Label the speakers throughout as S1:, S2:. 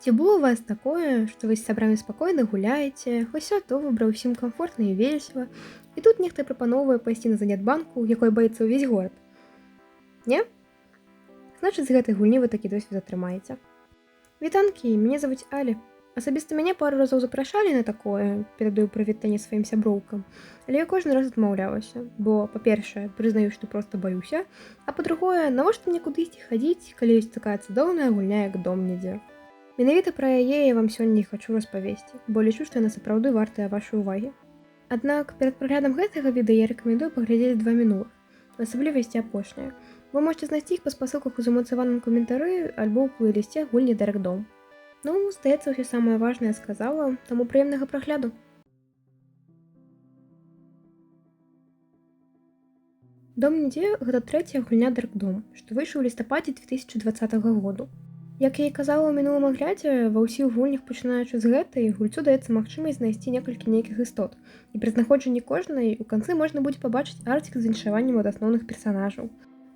S1: Ці было у вас такое, што вы з сябрамі спакойна гуляеце, усё добра, усім камфортна і весела, і тут нехта прапаноўвае пайсці на занятбанку, якой баіцца ўвесь горад? Не? Значыць, з гэтай гульні вы такі досвед атрымаеце. Вітанкі, мяне завуць Алі. Асабіста мяне пару разоў запрашалі на такое, перадаю прывітанне сваім сяброўкам, але я кожны раз адмаўлялася, бо, па-першае, прызнаю, што проста баюся, а па-другое, навошта мне кудысьці хадзіць, калі ёсць такая цудоўная гульня, як «Дом нідзе». Менавіта пра яе я вам сёння і хачу распавесці, бо лічу, што яна сапраўды вартая вашай увагі. Аднак перад праглядам гэтага відэа я рэкамендую паглядзець два мінулых, у асаблівасці апошняе. Вы можете знайсці іх па спасылках у замацаваным каментары альбо ў плейлісце гульні Дарк Дом. Ну, здаецца, ўсё самае важнае сказала, таму прыемнага прагляду. Дом нідзе гэта трэцяя гульня Дарк Дом, што выйшла ў лістападзе 2020 году. Як я і казала ў мінулым аглядзе, ва ўсіх гульнях, пачынаючы з гэтай, гульцу даецца магчымасць знайсці некалькі нейкіх істот. І пры знаходжанні кожнай у канцы можна будзе пабачыць арцік з віншаваннем ад асноўных персанажаў.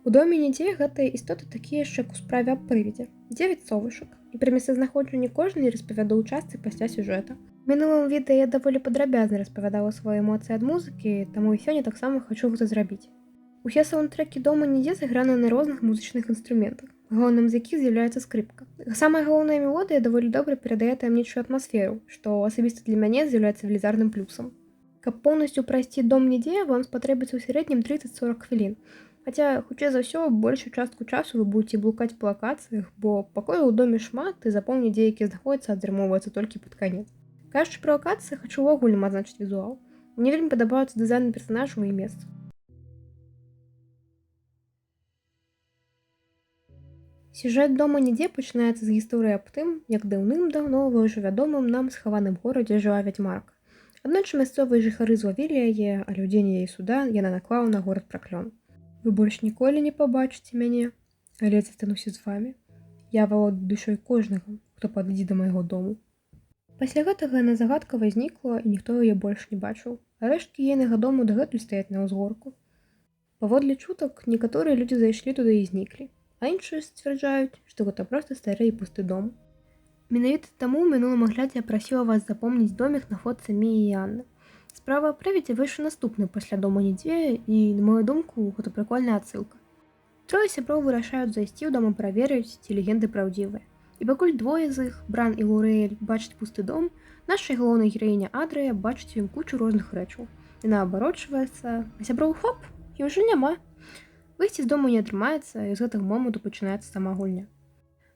S1: У доме нідзе гэтыя істоты такія ж, як у справе аб прывідзе. 9 совушак. І пры месцазнаходжанні кожнай распавяду ў частцы пасля сюжэта. У мінулым відэа я даволі падрабязна распавядала свае эмоцыі ад музыкі, таму і сёння таксама хачу гэта зрабіць. Усе саундтрэкі дома нідзе сыграны на розных музычных інструментах, галоўным з якіх з'яўляецца скрыпка. Самая галоўная мелодыя даволі добра перадае таямнічую атмасферу, што асабіста для мяне з'яўляецца велізарным плюсам. Каб поўнасцю прайсці дом нідзе, вам спатрэбіцца ў сярэднім 30-40 хвілін. Хаця, хутчэй за ўсё, большую частку часу вы будзеце блукаць па лакацыях, бо пакояў у доме шмат і запомніць, дзе якія знаходзяцца, атрымоўваецца толькі пад канец. Кажучы пра лакацыі, хачу ўвогуле адзначыць візуал. Мне вельмі падабаюцца дызайны персанажаў і месцаў. Сюжэт дома нідзе пачынаецца з гісторыі аб тым, як даўным-даўно ва ўжо вядомым нам схаваным горадзе жыла вядзьмарка. Аднойчы мясцовыя жыхары злавілі яе, але ў дзень яе суда яна наклала на горад праклён. Вы больш ніколі не пабачыце мяне, але я застануся з вамі. Я валодаю душой кожнага, хто падыдзе да майго дому. Пасля гэтага яна загадкава знікла, і ніхто яе больш не бачыў. А рэшткі ейнага дому дагэтуль стаяць на ўзгорку. Паводле чутак, некаторыя людзі зайшлі туды і зніклі, а іншыя сцвярджаюць, што гэта проста стары і пусты дом. Менавіта таму ў мінулым аглядзе я прасіла вас запомніць домік на фотцы Міі і Анны. Справа аб прывідзе выйшла наступны пасля дома нідзе, і, на мою думку, гэта прыкольная адсылка. Трое сяброў вырашаюць зайсці ў дом і праверыць, ці легенды праўдзівыя. І пакуль двое з іх, Бран і Лурыэль, бачаць пусты дом, наша галоўная гераіня Адрыя бачыць у ім кучу розных рэчаў. Яна абарочваецца, а сяброў хоп, і ўжо няма. Выйсці з дому не атрымаецца, і з гэтага моманту пачынаецца сама гульня.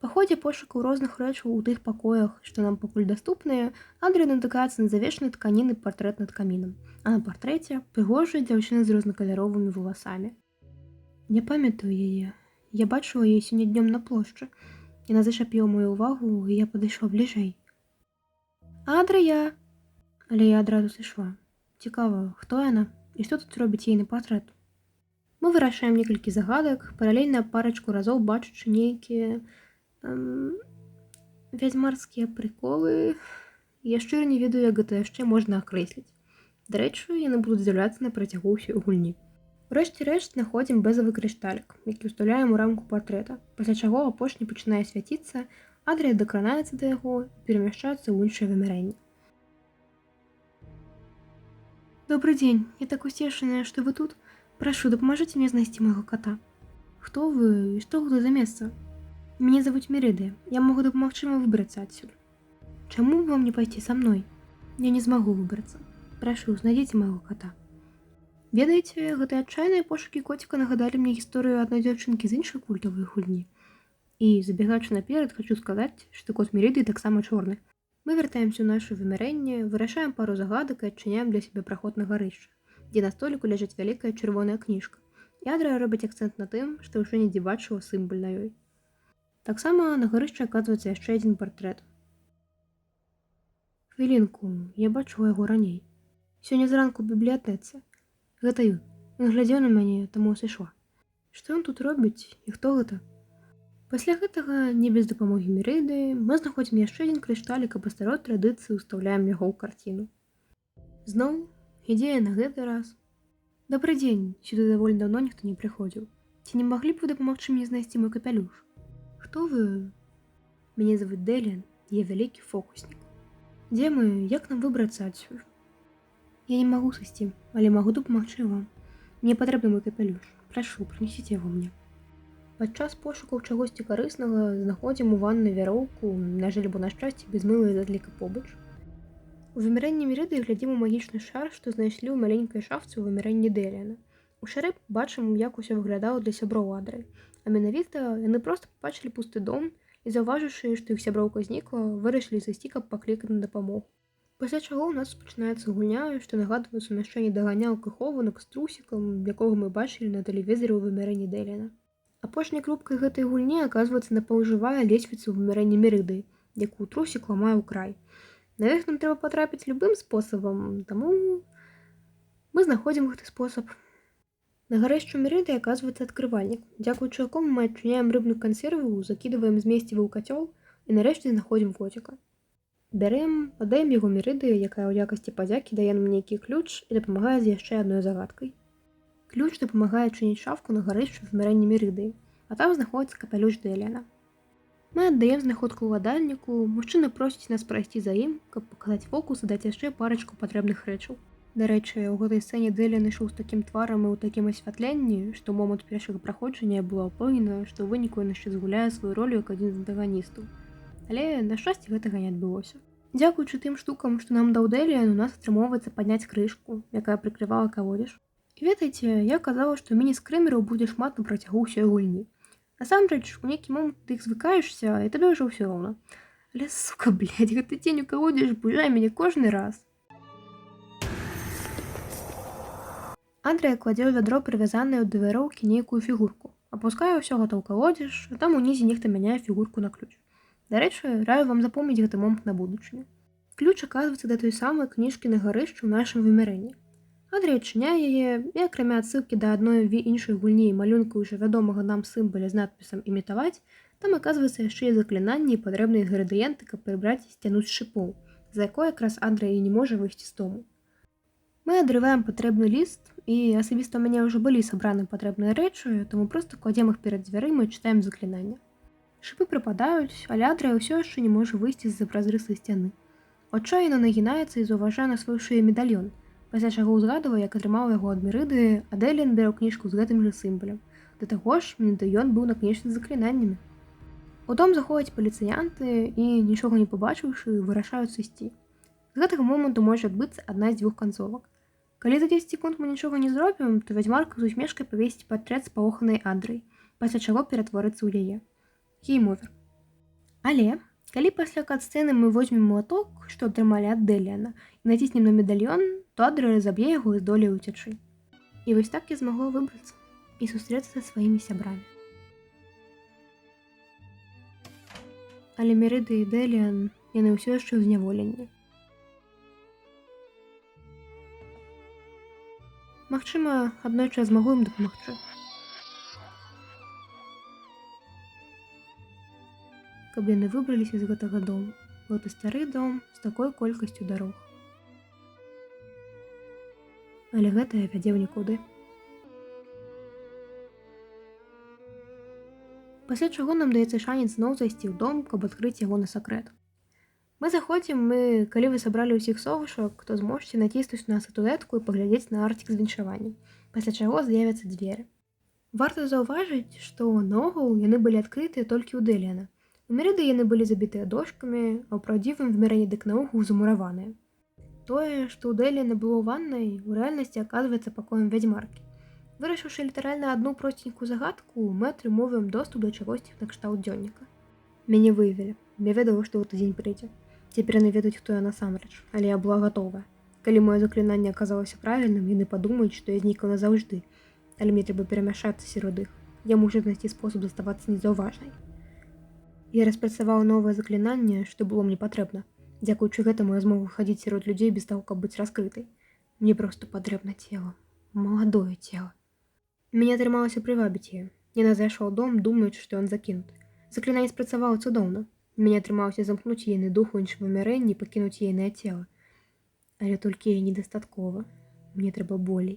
S1: Па ходзе пошукаў розных рэчаў у тых пакоях, што нам пакуль даступныя, Адрыя натыкаецца на завешаны тканіны партрэт над камінам, а на партрэце прыгожая дзяўчына з рознакаляровымі валасамі. Не памятаю яе. Я бачыла яе сёння днём на плошчы. Яна зачапіла мою ўвагу, і я падышла бліжэй. Адрыя! Але я адразу сышла. Цікава, хто яна і што тут робіць ейны партрэт? Мы вырашаем некалькі загадак, паралельна парачку разоў бачачы нейкія вядзьмарскія прыколы. Я шчыра не ведаю, як гэта яшчэ можна акрэсліць. Дарэчы, яны будуць з'яўляцца на працягу ўсёй гульні. Урэшце рэшт знаходзім бэзавы крышталік, які ўстаўляем у рамку партрэта, пасля чаго апошні пачынае свяціцца, Адрыя дакранаецца да яго і перамяшчаецца ў іншае вымярэнне. Добры дзень, я так уцешаная, што вы тут. Прашу, дапамажыце мне знайсці майго кота. Хто вы і што гэта за месца? Мяне завуць Мерыдыя. Я магу дапамагчы вам выбрацца адсюль. Чаму б вам не пайсці са мной? Я не змагу выбрацца. Прашу, знайдзіце майго кота. Ведаеце, гэтыя адчайныя пошукі коціка нагадалі мне гісторыю адной дзяўчынкі з іншай культавай гульні. І, забегаючы наперад, хачу сказаць, што кот Мерыды таксама чорны. Мы вяртаемся ў наша вымярэнне, вырашаем пару загадак і адчыняем для сябе праход на гарышча, дзе на століку ляжыць вялікая чырвоная кніжка. І Адрыя робіць акцэнт на тым, што ўжо недзе бачыла сімвал на ёй. Таксама на гарышчы аказваецца яшчэ адзін партрэт. Хвілінку, я бачыла яго раней. Сёння зранку ў бібліятэцы. Гэта ён. Ён глядзеў на мяне, таму сышла. Што ён тут робіць і хто гэта? Пасля гэтага, не без дапамогі Мерыды, мы знаходзім яшчэ адзін крышталік і па старой традыцыі ўстаўляем яго ў карціну. Зноў, ідзея на гэты раз. Добры дзень, сюды даволі даўно ніхто не прыходзіў. Ці не маглі б вы дапамагчы мне знайсці мой капялюш? Хто вы? Мяне завуць Дэліан. Я вялікі фокуснік. Дзе мы, як нам выбрацца адсюль? Я не магу сысці, але магу дапамагчы вам. Мне патрэбны мой капялюш. Прашу, прынесіце яго мне. Падчас пошукаў чагосьці карыснага знаходзім у ванны вяроўку, на жаль або на шчасце, без мыла і задліка побач. У вымярэнні Мерыды глядзім у магічны шар, што знайшлі ў маленькай шафцы ў вымярэнні Дэліана. У шары бачым, як усё выглядала для сяброў Адры. А менавіта яны проста пабачылі пусты дом і, заўважыўшы, што іх сяброўка знікла, вырашылі зайсці, каб паклікаць на дапамогу. Пасля чаго ў нас пачынаецца гульня, што нагадвае сумяшчэнне даганялак і хованак з трусікам, якога мы бачылі на тэлевізары ў вымярэнні Дэліана. Апошняй кропкай гэтай гульні аказваецца напаўжывая лесвіца ў вымярэнні Мерыды, якую трусік ламае ў край. Наверх нам трэба патрапіць любым спосабам, таму мы знаходзім гэты спосаб. На гарэшчу Мерыды аказваецца адкрывальнік, дзякуючы якому мы адчыняем рыбную кансерву, закідваем змесціва ў кацёл і нарэшце знаходзім коціка. Бярэм, падаем яго Мерыды, якая ў якасці падзякі дае нам нейкі ключ і дапамагае з яшчэ адной загадкай. Ключ дапамагае адчыніць шафку на гарэшчу вымярэння Мерыды, а там знаходіцца капялюш Дэліана. Мы аддаем знаходку ўладальніку, мужчына просіць нас прайсці за ім, каб паказаць фокус і даць яшчэ парачку патрэбных рэчаў. Дарэчы, у гэтай сцэне Дэліан ішоў з такім тварам і ў такім асвятленні, што ў момант першага праходжання я была ўпэўнена, што ў выніку ён яшчэ згуляе сваю ролю як адзін з антаганістаў. Але, на шчасце, гэтага не адбылося. Дзякуючы тым штукам, што нам даў Дэліан, у нас атрымоўваецца падняць крышку, якая прыкрывала калодзеж. І ведаеце, я казала, што міні-скрымераў будзе шмат на працягу ўсёй гульні. Насамрэч, у нейкі момант ты іх звыкаешся, і табе ўжо ўсё роўна. Але, сука, блядь, гэты цень у калодзеж пужае мяне кожны раз. Андрэй кладзе ў вядро прывязанае да вяроўкі нейкую фігурку. Апускае ўсё гэта ў калодзеж, а там унізе нехта мяняе фігурку на ключ. Дарэчы, раю вам запомніць гэты момант на будучыню. Ключ аказваецца да той самай кніжкі на гарышчы ў нашым вымярэнні. Андрэй адчыняе яе, і акрамя адсылкі да адной іншай гульні і малюнка ўжо вядомага нам сімбаля з надпісам «Імітаваць», там аказваецца яшчэ і заклінанні і патрэбныя інгрэдыенты, каб прыбраць сцяну з шыпоў, за якой якраз Андрэй і не можа выйсці з дому. Мы адрываем патрэбны ліст, і асабіста ў мяне ўжо былі сабраны патрэбныя рэчы, таму проста кладзем іх перад дзвярыма і чытаем заклінанне. Шыпы прападаюць, але Андрэй ўсё яшчэ не можа выйсці з-за празрыстай сцяны. Адчайна нагінаецца і заўважае на сваю шыю медальён, пасля чаго ўзгадвае, як атрымаў яго ад Мерыды, а Дэліан бярэ кніжку з гэтым жа сімбалем. Да таго ж, медальён быў на кніжцы з заклінаннямі. У дом заходзяць паліцыянты і, нічога не пабачыўшы, вырашаюць сысці. З гэтага моманту можа адбыцца адна з дзвюх канцовак. Калі за 10 секунд мы нічога не зробім, то вядзьмарка з усмешкай павесіць партрэт спалоханай Андрэй, пасля чаго ператворыцца ў яе. Гейм-овер. Але, калі пасля кат-сцэны мы возьмем малаток, што атрымалі ад Дэліана, і націснем на медальён, то Андрэй разаб'е яго і здолее ўцячы. І вось так я змагла выбрацца і сустрэцца са сваімі сябрамі. Але Мерыда і Дэліан, яны ўсё яшчэ ў зняволенні. Магчыма, аднойчы я змагу ім дапамагчы. Каб яны выбраліся з гэтага дому. Гэты стары дом з такой колькасцю дарог. Але гэтая вядзе ў нікуды. Пасля чаго нам даецца шанец зноў зайсці ў дом, каб адкрыць яго на сакрэт. Мы заходзім, мы, калі вы сабралі ўсіх совушак, то зможаце націснуць на статуэтку і паглядзець на арцік з віншаваннем, пасля чаго з'явяцца дзверы. Варта заўважыць, што наогул яны былі адкрытыя толькі ў Дэліана. У Мерыды яны былі забітыя дошкамі, а ў праўдзівым вымярэнні дык наогул замураваныя. Тое, што ў Дэліана было ў ваннай, у рэальнасці аказваецца пакоем вядзьмаркі. Вырашыўшы літаральна адну просценькую загадку, мы атрымоўваем доступ да чагосьці накшталт дзённіка. Мяне выявілі. Я ведала, што гэты дзень прыйдзе. Цяпер яны ведаюць, хто я насамрэч, але я была гатовая. Калі маё заклінанне аказалася правільным, яны падумаюць, што я знікла назаўжды. Але мне трэба перамяшацца сярод іх. Я мушу знайсці спосаб заставацца незаўважнай. Я распрацавала новае заклінанне, што было мне патрэбна. Дзякуючы гэтаму я змогу хадзіць сярод людзей без таго, каб быць раскрытай. Мне проста патрэбна цела. Маладое цела. Мяне атрымалася прывабіць яе. Яна зайшла ў дом, думаючы, што ён закінуты. Заклінанне спрацавала цудоўна. Мяне атрымалася замкнуць ейны дух у іншым вымярэнні і пакінуць ейнае цела. Але толькі яе недастаткова. Мне трэба болей.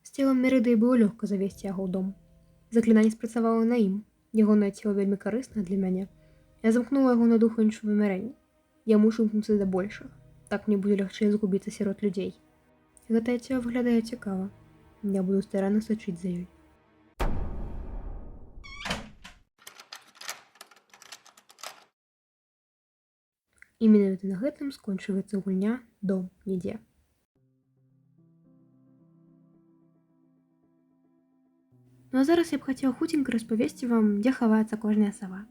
S1: З целам Мерыды было лёгка завесці яго ў дом. Заклінанне спрацавала на ім. Ягонае цела вельмі карыснае для мяне. Я замкнула яго на дух у іншым вымярэнні. Я мушу імкнуцца да большых. Так мне будзе лягчэй згубіцца сярод людзей. Гэтая цела выглядае цікава. Я буду старанна сачыць за ёй. І менавіта на гэтым скончваецца гульня «Дом нідзе». Ну а зараз я б хацела хуценька распавесці вам, дзе хаваецца кожная сава.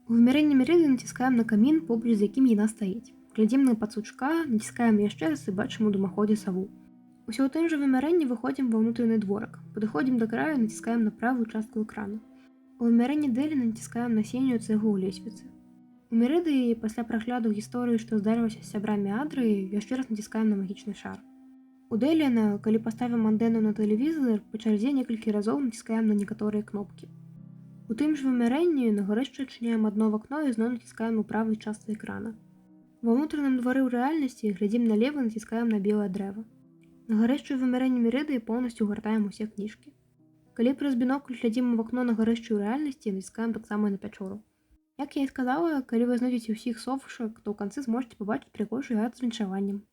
S1: У вымярэнні Мерыды націскаем на камін, побач з якім яна стаіць. Глядзім на пацучка, націскаем яшчэ раз і бачым у дымаходзе саву. Усё ў тым жа вымярэнні выходзім ва ўнутраны дворак. Падыходзім да краю, націскаем на правую частку экрану. У вымярэнні Дэліна націскаем на сінюю цэглу ў лесвіцы. У Мерыды пасля прагляду гісторыі, што здарылася з сябрамі Адрыі, яшчэ раз націскаем на магічны шар. У Дэліна, калі паставім антэну на тэлевізар, па чарзе некалькі разоў націскаем на некаторыя кнопкі. У тым жа вымярэнні на гарэшчы адчыняем адно вакно і зноў націскаем у правай частцы экрана. Ва ўнутраным двары ў рэальнасці глядзім налева і націскаем на белае дрэва. На гарэшчы ў вымярэнні Мерыды поўнасцю гартаем усе кніжкі. Калі праз бінокль глядзім у вакно на гарэшчы ў рэальнасці, націскаем таксама і на пячору. Як я і сказала, калі вы знойдзеце ўсіх совушак, то ў канцы зможаце пабачыць прыгожы ад з віншаваннем.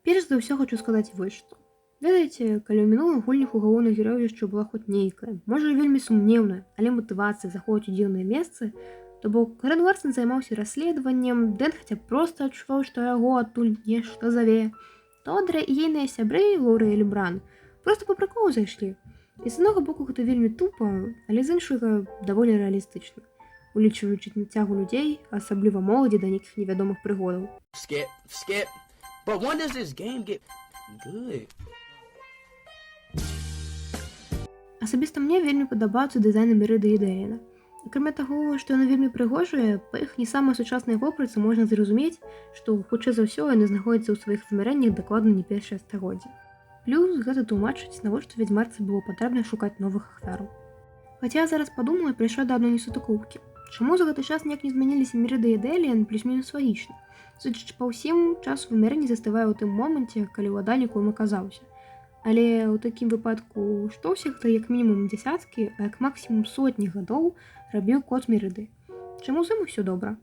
S1: Перш за ўсё хочу сказаць вось што. Ведаеце, калі ў мінулых гульнях у галоўных герояў яшчэ была хоць нейкая, можа і вельмі сумнеўная, але матывацыя заходзіць у дзіўныя месцы, то бок Грэн Ларсон займаўся расследаваннем, Дэн хаця б проста адчуваў, што яго адтуль нешта заве, то Адря і ейныя сябры, Лоры і Лебран, проста па прыколу зайшлі. І з аднаго боку гэта вельмі тупа, але з іншага даволі рэалістычна, улічваючы цягу людзей, асабліва моладзі да нейкіх невядомых прыгодаў.
S2: Skip, skip. But when does this game get good?
S1: Асабіста мне вельмі падабаюцца дызайны Мерыды і Дэліна. Акрамя таго, што яны вельмі прыгожыя, па іх не самай сучаснай вопратцы можна зразумець, што хутчэй за ўсё яны знаходзяцца ў сваіх вымярэннях дакладна не першае стагоддзе. Плюс гэта тлумачыць, навошта вядзьмарцы было патрэбна шукаць новых ахвяраў. Хаця я зараз падумала і прыйшла да адной несутыкоўкі. Чаму за гэты час ніяк не змяніліся Мерыда і Дэліан, плюс-мінус лагічна. Судзячы па ўсім, час у вымярэнні застывае ў тым моманце, калі ўладальнік у ім аказаўся. Але ў такім выпадку, што ўсіх гэта як мінімум дзясяткі, а як максімум сотні гадоў рабіў кот Мерыды. Чаму з ім усё добра?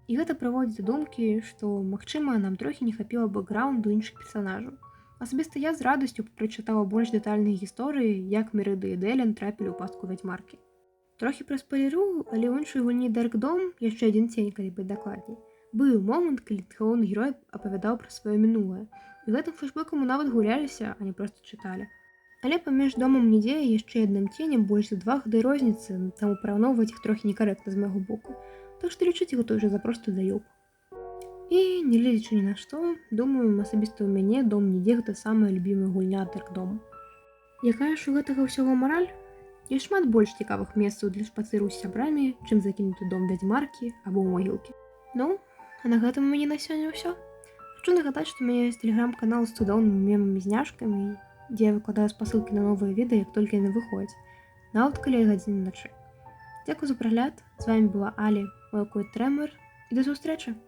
S1: І гэта прыводзіць да думкі, што, магчыма, нам трохі не хапіла бэкграунду іншых персанажаў. Асабіста я з радасцю прачытала больш дэтальныя гісторыі, як Мерыда і Дэліан трапілі ў пастку вядзьмаркі. Трохі праспойлеру, але ў іншай гульні Dark Dome, яшчэ адзін цень, калі быць дакладней, быў момант, калі галоўны герой апавядаў пра сваё мінулае. І гэтым флешбэкам мы нават гуляліся, а не проста чыталі. Але паміж домам нідзе і яшчэ адным ценем больш за 2 гады розніцы, таму параўноўваць іх трохі некарэктна з майго боку. Так што лічыце гэта ўжо за просты даёб. І, не гледзячы ні на што, думаю, асабіста ў мяне дом нідзе гэта самая любімая гульня Dark Dome. Якая ж у гэтага ўсяго мараль? Ёсць шмат больш цікавых месцаў для шпацыру з сябрамі, чым закінуты дом вядзьмаркі або могілкі. Ну, а на гэтым у мяне на сёння ўсё. Хачу нагадаць, што ў мяне ёсць тэлеграм-канал з цудоўнымі мемамі з няшкамі, дзе я выкладаю спасылкі на новыя відэа, як толькі яны выходзяць, нават каля гадзіны начы. Дзякуй за прагляд, з вамі была Алі, мой кот Трэмор, і да сустрэчы!